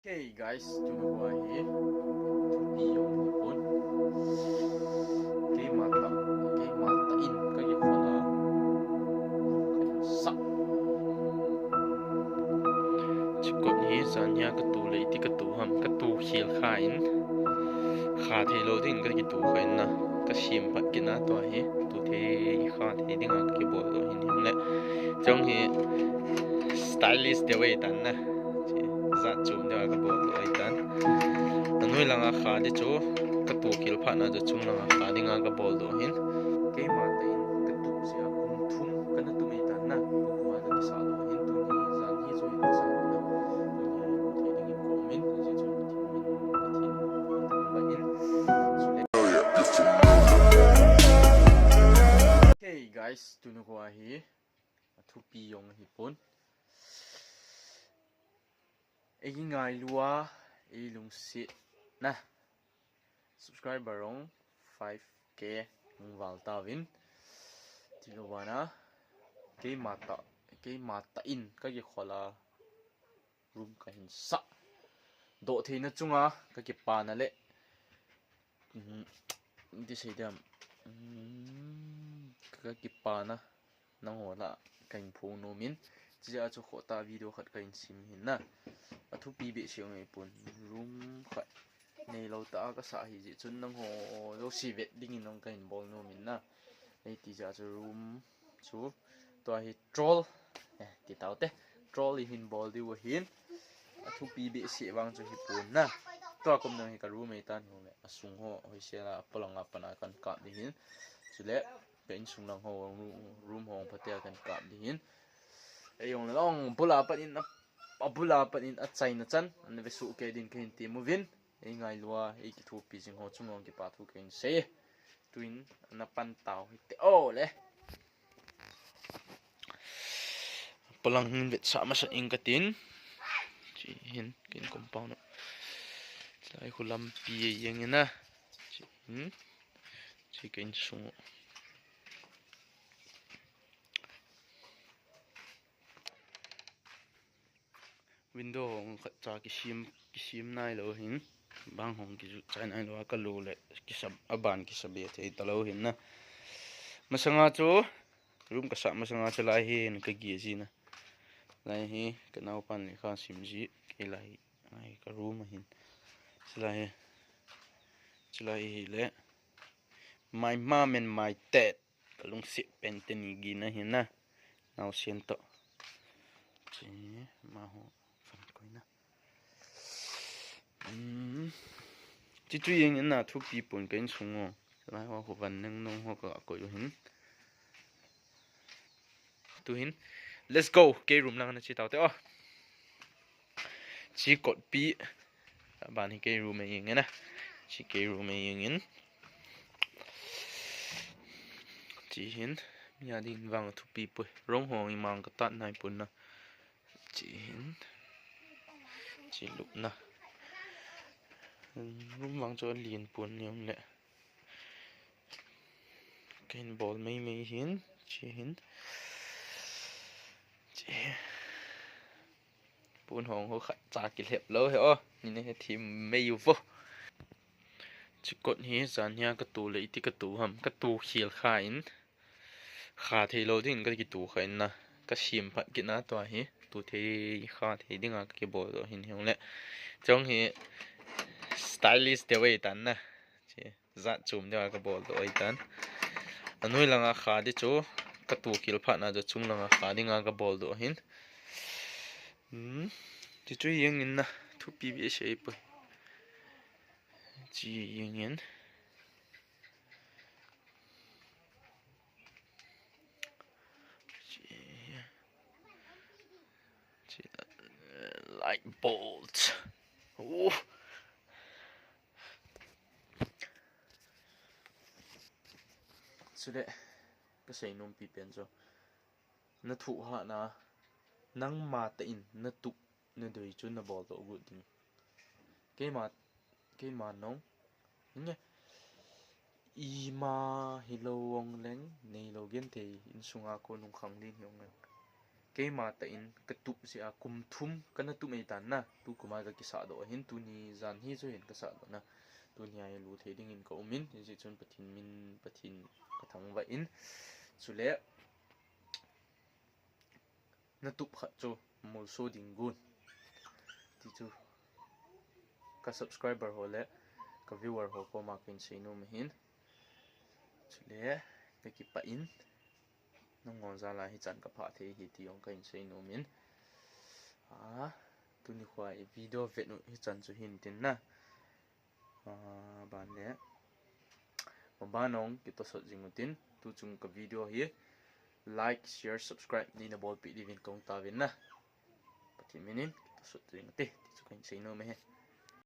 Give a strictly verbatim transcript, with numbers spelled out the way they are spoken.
Hey guys, tuni hi thupi jong hi pon. Keima tah, keima tah in ka kikhol a, ka insah. Chikot hi jan hia ka tu lei ti ka tu ham, ka tu khel kha in. Kha thei lou ding ka kitu kha in na. Ka sem phat kit na tua hi. Tu thei kha thei ding a ka kibol doh hin hin le. Chong hi stylish deu ahi tan na. Chi, jat chom deu a ka bol doh ahi tan. Anoi lang a kha di chu ka tu khel phat na chu chung lang a kha ding a ka bol doh hin. Keima tah in ka tu jeh a kum thum ka na tu ahi tan na. Kum a ka kisa doh hin tuni jan hi chu hin sa na. Tuni hi thei ding in ko min, ji chu min Pathen in. Hey guys, tuni hi a thupi jong hi pon. Ei ngailu a, ei lungset na. Subscriber jong five K hung val tauvin. Tilou vana, keima tah, keima tah in ka kikhol a, room ka hin sah. Doh theina chunga ka kipana le, um, ti sei diam, um, ka kipana nangho lah a ka hin phong nom in, chijeh a chu khoh tah video khat ka hin sem hin na. A thupi behseh ngai pon, room khat neilou tah a ka sah ahi jeh chun nangho jouse vet ding in jong ka hin bol nom in na. Ei ti jeh a chu room chu tua hi troll, eh, ti tau te, troll i hin bol diu ahin. A thupi behseh vang chu hi pon na. Tua kum nang hi ka room ahi tan, hung le a sung ho hoisel a, a polang a pat a kan kap di hin. Chule ka insung lang ho, room, room ho phatea kan kap di hin. Ei jong le long bul a pat in a, a bul a pat in a chaina chan ana ve soh kei din ka hin ti uvin. Ei ngailu a, ei kithopi jing ho chung jong kipa thu ka hin sei. Tuin ana pan tau hite o le. Polang hin vetsah masa ing ka tin. Chi hin kin compound. Chulai khu lampi jeng in a. Chi hin. Chi ka insung. Window hong khat cha kisem, kisem nailou hin. Bang hong kiju chai nailou a ka lu le kisa, a ban kisa be thei talou hin na. Masanga chu, room ka sah masanga chu lai hin ka geh ji na. Lai hi ka naopan lekha sim ji, kei lai, ai ka room ahin. Chulai hi, chulai hi le, my mom and my dad. Ka lungset pen teni gihna hi na. Naosen toh. Chi, amaho fan koina. Hmm. Chi chu jeng in na thupi pon ka insung o. Lai ho, ho van neng nong ho ka koi u hin. Tuhin. Let's go. Kei room lang na chi tau te o. Chi kotpi. Aban hi kei room ahi jeng in a. Chi kei room ahi jeng in. Chi hin. Mi a ding vang thupi poi. Rong hong imang ka tat nai pon na. Chi hin. Chi lupna. Room vang chu alen pon ni um le. Ka hin bol mei mei hin, chi hin. Chi. Pon hong ho khat cha kilhep lou he o. Ni ne he thim mei u vo. Chi kot hi jan hia ka tu lei ti ka tu ham, ka tu khel kha in. Kha thei lou ding ka kitu kha in na. Ka sem phat kit na tua hi. Tu thei kha thei ding a ka kibol doh hin hiong le. Chong hi stylish deu ahi tan na. Chi. Jat chom deu a ka bol doh ahi tan. Anoi lang a kha di chu ka tu khel phat na chu chung lang a kha ding a ka bol doh hin. Hmm. Ti chu jeng in na thupi behseh poi. Chi jeng in. Chi, chi, light bulb. Oh. Chule, ka seinom pi pen chu. Na thoh hahna, nangma tah in na tup, na dei chu na bol doh got ding. Keima, keima nong. Nge, ima hilou ong leng, neilou genthei, insung a kon hung khang ding hi ong leng. keima tah in katup jeh a kum thum kana tup mai tan na, tukum a kakisah doh ahin, tuni jan hi chu hin kasah doh na, tuni a hi lu thei dingin ka um in, hijeh chun Pathen min, Pathen kathangvah in, chule natup khat chu molso ding gon ti chu ka subscriber ho le ka viewer ho koma kahin seinom ahin. Chule kakipah in, nangho jal a hichan kaphah thei ahi ti jong kahin seinom in. A, tuni khoa i video vet u hichan chu hin tin na. A, ban le maban jong kitosot jing utin, tuchung ka video hi like, share, subscribe neina bolpeh diuvin kahung tauvin na. Pathen min in kitosot jing ute ti chu kahin seinom ahi.